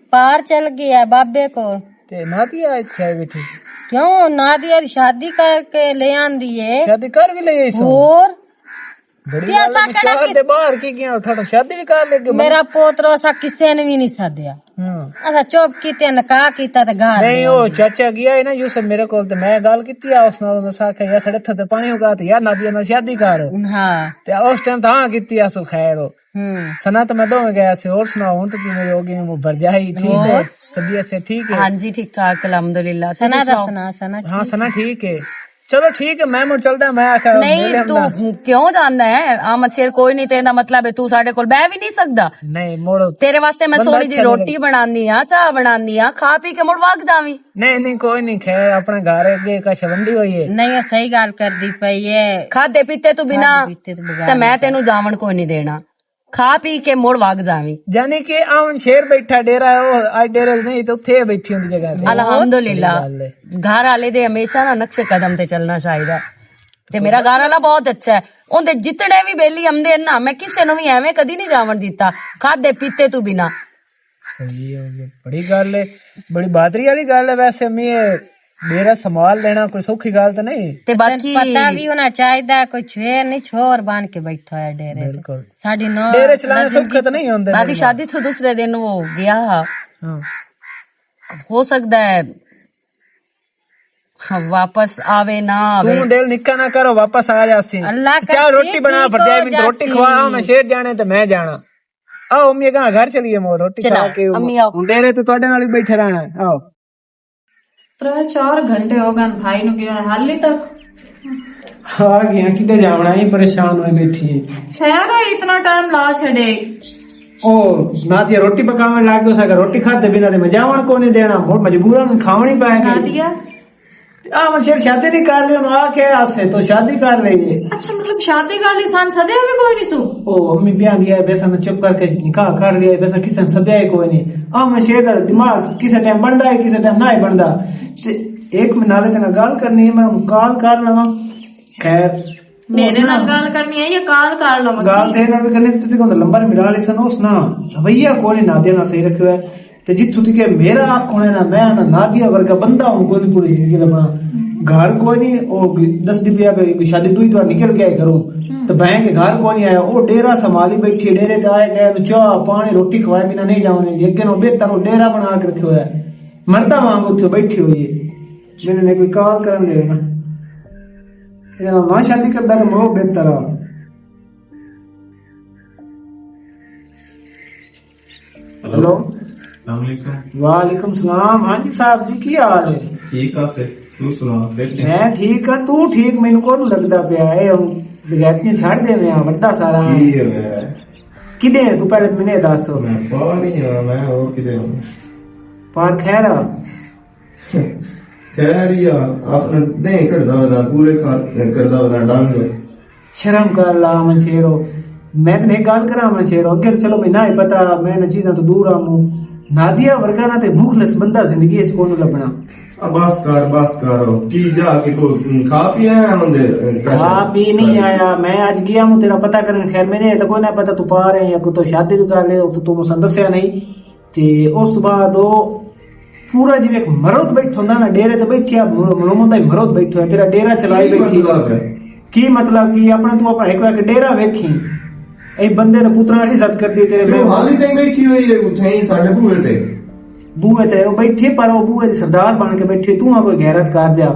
پار چل گیا بابے کو۔ تے نادیا ایتھے آئی بیٹھی؟ کیوں؟ نادیا دی شادی کر کے لے آندی ہے۔ شادی کر بھی لے آئی سو؟ اور بڑی تے گل ہے، اساں کہڑا مشوار کس دے باہر کی گیا، اٹھا تو شادی بھی کر لے گئے۔ میرا پوترو اساں کسے نے بھی نہیں سدیا۔ ہاں۔ اساں چپ کیتے، نکاح کیتا تے گھر نہیں، لے او آئے۔ چاچا گیا ہے نا یوسف میرے کول، تے میں گل کیتی آ اس نال، اس آکھیا، "یار، ساڈے ہتھاں تے پانی اگا تے یار، نادیہ نال شادی کر۔" ہاں۔ تے اس ٹائم تاں کیتی آ سو خیر ہو۔ ہوں۔ سنا تے میں دوویں گیا سی، اور سناؤ، ہن تے تسی میری ہو گئی، وہ بھرجائی ٹھیک ہے؟ اور؟ طبیعت سے ٹھیک ہے؟ ہاں جی، ٹھیک ٹھاک، الحمدللہ۔ تسی سنا دا سناؤ؟ سنا، سنا ہاں، ٹھیک ہے؟ سنا ٹھیک ہے۔ چلو ٹھیک ہے، میں مڑ چلدا، میں آکھیا نہیں، میلے تو ہمدا۔ کیوں جاندا ہے؟ آمد شیر کوئی نہیں، تے دا مطلب ہے تو ساڈے کول بہ بھی نہیں سکدا۔ نہیں، مڑ تیرے واسطے میں بندہ سوہنی جی اچھا روٹی لگے۔ بناندی ہاں، چاہ بناندی ہاں، کھا پی کے مڑ وگ جاویں۔ نہیں، نہیں، کوئی نہیں، خیر، اپنے گھر اگے کا شونڈی ہوئی ہے۔ نہیں، او صحیح گل کردی پئی ہے۔ کھادے پیتے تو بنا کھادے پیتے تو بغیر تے میں نہیں تینوں جاون کوئی نہیں دینا۔ کھا پی کے مڑ وگ جاویں۔ یعنی کہ آون شیر بیٹھا ڈیرہ ہے، او اج ڈیرے نہیں تے اتھے بیٹھی ہوندی جگہ تے۔ الحمدللہ۔ بڑی گل ہے۔ گھر والے دے ہمیشہ نا نقش قدم تے چلنا چاہیدا۔ تے میرا گھر والا بہت اچھا ہے۔ اون دے جتنے بھی بیلی آمدے نا، میں کسے نوں بھی ایویں کدی نہیں جاون دیتا، کھادے پیتے تو بنا۔ صحیح ہو گیا، بڑی گل ہے، بڑی بہادری والی گل ہے۔ ویسے امی، یہ میرا سنبھال لینا کوئی سوکھی گل تو نہیں۔ تے باقی پتہ بھی ہونا چاہیدا ہے، کوئی چھویر نہیں، چھور بن کے بیٹھا ہے ڈیرے تے۔ بالکل۔ ساڈی نو ڈیرے چلانے نظر سوکھے تو نہیں ہوندے دادی میرے شادی تو دوسرے دن وہ گیا۔ ہاں۔ ہو سکدا ہے واپس آوے نہ آوے۔ توں دل نکا نہ کرو، واپس آ جاسی۔ اللہ چاہ کرسی روٹی بنا، ٹھیک ہو جائے، میں روٹی جاسی۔ کھوا، میں شیر جانے تے میں جانا۔ آؤ امی، کہاں گھر چلیے، مو روٹی چلا، کھا کے امی آؤ۔ ہن ڈیرے تے تواڈے نال ہی بیٹھے رہنا ہے۔ آؤ۔ ترے چار گھنٹے ہو گئے بھائی نو گیا، حالی تک آ گیا، کدے جاونا ہے، پریشان ہوئی بیٹھی ہے۔ خیر ہوئی، اتنا ٹائم لا چھڑے۔ او نادیہ روٹی پکاون لگ گئی، اس اگر روٹی کھاتے بنا تے میں جاون کو نہیں دینا، ہن مجبورن کھاونی پے گئی۔ نادیہ؟ آ من شیر شادی نہیں کر لی، انہوں آ کے آسے تو شادی کر لی ہے۔ اچھا، مطلب شادی کر لی، سان سدیا بھی کوئی نہیں سو؟ او امی بیان دیا ہے، بیسا میں چپ کر کے نکاح کر لیا ہے، بیسا کسے نے سدیا ہی کوئی نہیں۔ آ من شیر دا دماغ کسے ٹائم بندا ہے، کسے ٹائم نہ ہی بندا۔ تے ایک منٹ نالے تے نال گل کرنی ہے، میں انہوں کال کر لواں۔ خیر۔ میرے نال گل کرنی ہے یا کال کر لواں؟ گل تے نال بھی کرنی، تے کو نمبر ملا لے سن، اس نا رویہ کوئی نہیں، نادیہ نال صحیح رکھیا ہے۔ تے جتھوں تک میرا حق ہونا نا، میں نا نادیہ ورگا بندہ ہوں کوئی نہیں پوری زندگی لبنا۔ گھر کوئی نہیں، او دس دی پیا پہ شادی دوئی تو نکل گیا ہے گھروں۔ ہوں۔ تے بہن کے گھر کوئی نہیں آیا، او ڈیرہ سنبھالی بیٹھی ہے، ڈیرے تے آئے گئے، نو چاہ، پانی، روٹی کھوائے بنا نہیں جاؤں گے، لیکن او بہتر او ڈیرہ بنا کے رکھے ہویا ہے۔ مردہ وانگ اتھے بیٹھی ہوئی ہے۔ میں نے کوئی کال کرن دے نا۔ یہ نہ شادی کردا تو مو بہتر ہے۔ ہیلو۔ السلام علیکم۔ وعلیکم السلام۔ ہاں جی صاحب جی، کی حال ہے؟ ٹھیک آ سر، تو سنا، فٹ ہے؟ میں ٹھیک ہاں، تو ٹھیک مینوں کون لگدا پیا ہے؟ ہن بغیرتیاں چھڑ دے میں ہاں، وڈا سارا۔ کی ہویا ہے؟ کدے ہیں تو پہلے منے دس؟ میں باہر ہی ہاں، میں اور کدے ہوں؟ پار خیر آ؟ خیر ہی آ، اپنا نہیں کردا ودا، پورے کر-، کردا ودا ڈنگ۔ شرم کر لا من شیرو، میں تنے ایک گل کراں من شیرو، اگے تو چلو میں نہ ہی پتا، میں نہ چیزاں تو دور آموں۔ نادیہ ورگا نہ تے مخلص بندہ زندگی اچ کونوں لبنا۔ آ، بس کر، بس کر، کی جا کے کوئی کھا پی آیا ہوں دے؟ کھا پی نہیں آیا، میں اج گیا ہوں تیرا پتہ کرن، خیر میں نے تو کوئی نہ پتا تو پا رہے ہیں، کوئی تو شادی بھی کر لے، تو تو مسن دسیا نہیں۔ تے اس بعد وہ پورا جی ایک مرد بیٹھا ہوندا نا، ڈیرے تے بیٹھیا، ملوم ہوندا ہی مرد بیٹھا ہے، تیرا ڈیرا چلائی کی بیٹھی۔ مطلب ہے؟ کی مطلب کی اپنا تو اپنا ایک وقت ڈیرا ویکھی، اے بندے نے پتراں عزت کردی تیرے تے میں۔ وہ حالی تائیں بیٹھی ہوئی ہے اتھے ہی ساڈے بوئے تے۔ بوئے تے وہ بیٹھی، پر وہ بوئے دی سردار بن کے بیٹھی، تو آ کوئی غیرت کر دیا۔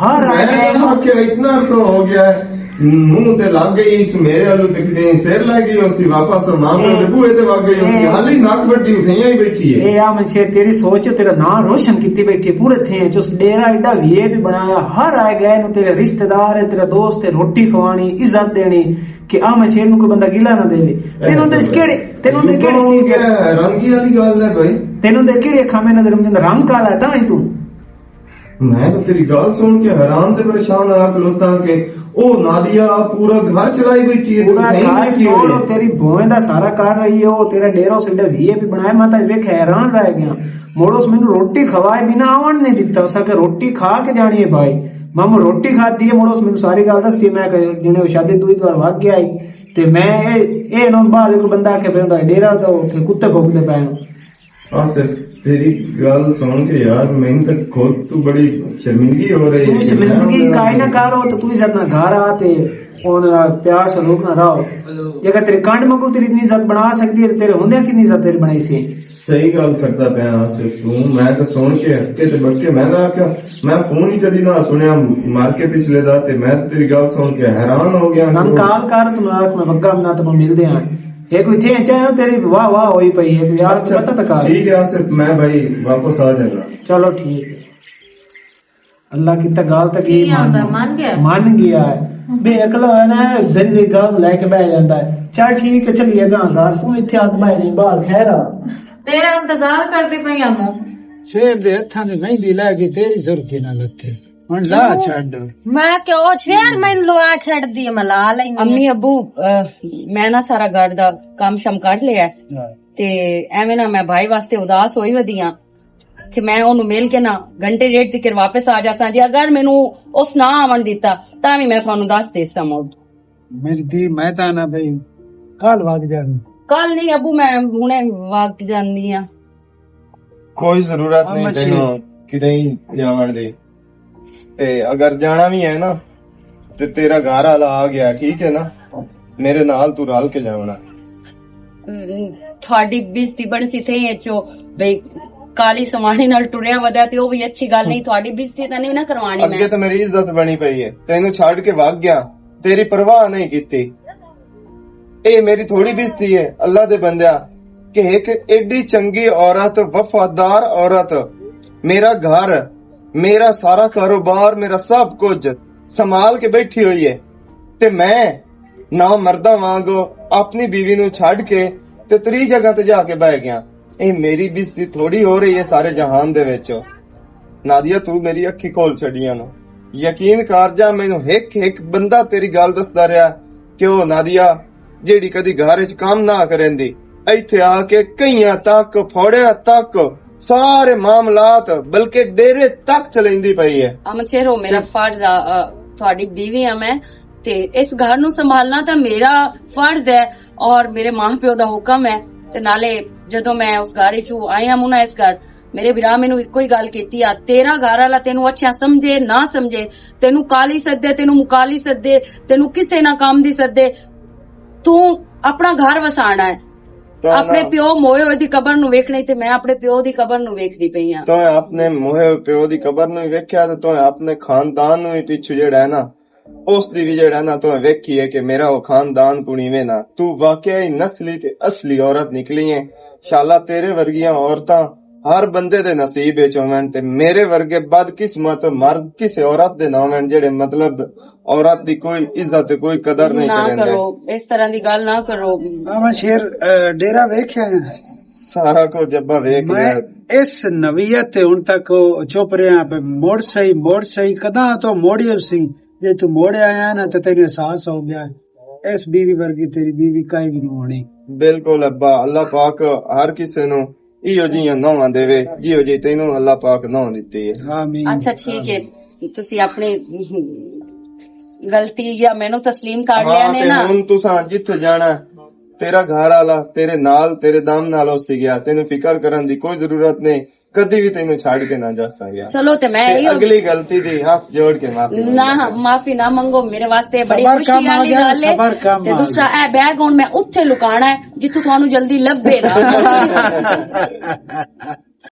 ہر میں آ تو کے آخیا اتنا عرصہ ہو گیا ہے، منہ تے لگ گئی اس میرے والوں تے کدے سر لگ گئی، اسی واپس ماں پیو دے بوئے تے وگ گئی، اسی اے۔ حالی نک بڈی اتھے ہی بیٹھی ہے۔ اے آ من شیر تیری سوچ، تیرا نام روشن کیتی بیٹھی ہے، پورے تھے چ اس ڈیرا ایڈا وی اے بھی بنایا، ہر آئے گئے نو تیرے رشتہ دار ہے، تیرا دوست ہے، روٹی کھوانی، عزت دینی، کہ آ من شیر نو کوئی بندہ گلا نہ دے۔ تینوں دے کیڑے، تینوں دے کیڑے چیز ہے؟ رنگی والی گل ہے بھائی۔ تینوں دے کیڑے کھامے نظر آوندے؟ رنگ کالا ہے تاں ہی تو۔ میں تو تیری گل سن کے حیران تے پریشان آ کھلوتا کہ او نادیہ پورا گھر چلائی بیٹھی ہے، پورا گھر چھوڑ، تیری بوئیں دا سارا کر رہی ہے، او تیرا ڈیرا اس ویلے وی اے پی بنایا، میں تاں ویکھ حیران رہ گیا۔ مڑ اس مینوں روٹی کھوائے بنا آون نہیں دتا، اس آکھیا روٹی کھا کے جانی ہے بھائی۔ میں روٹی کھاتی ہے، مڑ اس مینوں ساری گل دسی، میں کہ جنے او شادی دوئی دوار وگ گیا ہی۔ تے میں اے، اے انہوں بعد کوئی بندہ آکھے پیا ہوندا ڈیرا تے اتھے کتے بھونکدے پے ہن۔ آصف، تیری گل سن کے یار، مینوں تے خود تو بڑی شرمندگی ہو رہی ہے تو کہ میں شرمندگی کائے نہ کر، تو تو عزت نہ گھر آ تے اون نال پیار سلوک نہ رہو۔ جے اگر تیرے کنڈ مگو تیری اتنی عزت بنا سکدی ہے، تے تیرے ہوندے کتنی عزت تیری بنائی سی؟ صحیح گل کردا پیا آصف تو۔ میں تے سن کے ہکے تے بکے، میں تے آکھیا، میں فون ہی کدی نہ سنیا مار کے پچھلے دا، تے میں تے تیری گل سن کے حیران ہو گیا۔ نن کال کر، تو میں آکھ، میں بگا بنا تے میں ملدے ہاں۔ اے کوئی تھے چاہے تیری واہ واہ ہوئی پئی ہے، کوئی یار اچھا، پتہ تک آ۔ ٹھیک ہے آصف، میں بھائی واپس آ جانا۔ چلو ٹھیک ہے۔ اللہ کیتا گال تک یہ کی آندا، من گیا؟ من گیا ہے۔ بے عقل ہویا نا، دل دی گال لے کے بہ جاندا ہے۔ چل ٹھیک ہے، چلیے گا، گھر سوں اتھے آ کے بہ نہیں، باہر خیر آ۔ تیرا انتظار کردی پئی ہاں۔ شیر دے ہتھاں دی مہندی لے گئی، تیری زلفی نہ لتھے۔ ہن لا چھڈ۔ میں کہ او چیئرمین لوا چھڈ دی، میں لا لینی۔ امی ابو، اہ، میں نہ سارا گھر دا کم شم کر لیا ہے۔ ہاں۔ تے ایویں نہ میں بھائی واسطے اداس ہوئی ودی ہاں۔ تے میں اونوں مل کے نہ گھنٹے ڈیڑھ تکر واپس آ جاساں۔ جے اگر مینوں اس نہ آون دتا، تاں وی میں تانوں دس دیساں مڑ۔ میری دھی، میں تاں نہ بھئی، کل وگ جانی۔ کل نہیں ابو، میں ہنے وگ جاندی ہاں۔ کوئی ضرورت نہیں تینوں کدے ہی جاون دی۔ تے اگر جانا بھی ہے نا، تے تیرا گھر والا آ گیا، ٹھیک ہے نا؟ میرے نال تو رل کے جاونا۔ ام، تھوڑی بےزتی بن سی تھے اچو، بھئی کالی سمانے نال ٹریا ودا تے او بھی اچھی گل نہیں، تھوڑی بےزتی تاں نہیں نہ کروانی میں۔ اگے تے میری عزت بنی پئی ہے، تینوں چھڈ کے وگ گیا، تیری پرواہ نہیں کیتی۔ اے میری تھوڑی بےزتی ہے، اللہ دے بندیا، کہ ایک ایڈی چنگی عورت، وفادار عورت، میرا گھر، میرا سارا کاروبار، میرا سب کچھ سنبھال کے بیٹھی ہوئی ہے، تے میں نامرداں وانگو اپنی بیوی نوں چھڈ کے تے تری جگہ تے جا کے بہ گیا۔ اے میری بےزتی تھوڑی ہو رہی ہے سارے جہان دے وچ۔ نادیہ، تو میری اکھی کھول چھڈیاں نو۔ یقین کر جا، مینوں ہک ہک بندہ تیری گل دسدا رہیا کہ او نادیہ جیڑی کدی گھر وچ کم نہ کریندی، ایتھے آ کے کئیاں تک، پھوڑیاں تک، سارے معاملات، بلکہ ڈیرے تک چلیندی پئی ہے۔ امن شیر، او میرا فرض آ، آ، تہاڈی بیوی آ میں، تے اس گھر نو سنبھالنا تے میرا فرض ہے اور میرے ماں پیو دا حکم ہے۔ تے نالے جدوں میں اس گھر وچوں آئی ہاں منا اس گھر، میرے بھرا مینوں اکو ہی گل کیتی آ، تیرا گھر والا تینوں اچھا سمجھے نہ سمجھے، تینوں کالی سدے، تینوں مکالی سدے، تینوں کسے نہ کام دی سدے، تو اپنا گھر وسانا ہے۔ تو اپنے پیو موئے ہوئے دی قبر نو ویکھنا تے میں اپنے پیو دی قبر نو ویکھدی پئی ہاں۔ تو اپنے موئے ہوئے پیو دی قبر نو ہی ویکھیا تے تو اپنے خاندان نو ہی پیچھے جڑا ہے نا، اس دی بھی جڑا نا تو ویکھی ہے کہ میرا وہ خاندان کونی وے نا۔ تو واقعی نسلی تے اصلی عورت نکلی ہے۔ شالا تیرے ورگیاں عورتاں ہر بندے دے نصیب وچ ہون تے میرے ورگے بدقسمت مر کسے عورت دے نہ ہون، جڑے مطلب عورت دی کوئی عزت، کوئی قدر نہیں نہ کرن دے۔ کرو، اس طرح دی گل نہ کرو۔ آ میں شیر، اے، ڈیرہ ویکھیا ہے۔ سارا کچھ ابا ویکھ میں لیا۔ اس نوعیت تے ہن تک او چپ رہیا پہ، مڑ سہی، مڑ سہی، کداں تو موڑی اسی؟ جے تو موڑ آیا نا تے تیرے احساس ہو گیا ہے، اس بیوی ورگی تیری بیوی کائی بھی نہیں ہونی۔ بالکل ابا، اللہ پاک ہر کسے نو ایہو جیاں نوحاں دیوے، جیہو جی تینوں اللہ پاک نوح دتی ہے۔ آمین۔ اچھا، ٹھیک ہے، تسی اپنی غلطی یا مینوں تسلیم کر لیا ہاں، نے تے نا۔ ہن تساں جتھے جانا، تیرا گھر والا تیرے نال، تیرے دم نال اس گیا، تینوں فکر کرن دی کوئی ضرورت نہیں، کدی بھی تینوں چھڈ کے نہ جا سکیا۔ چلو، تے میں تے ایہو اگلی غلطی دی ہاتھ جوڑ کے معافی نہ، منگو۔ معافی نہ منگو، میرے واسطے بڑی صبر خوشی کم آ والی گیا، گل ہے۔ صبر کم تے آ دوسرا، گیا۔ اے بیگ ہن میں اتھے لکانا ہے جتھوں تانوں جلدی لبھے نا۔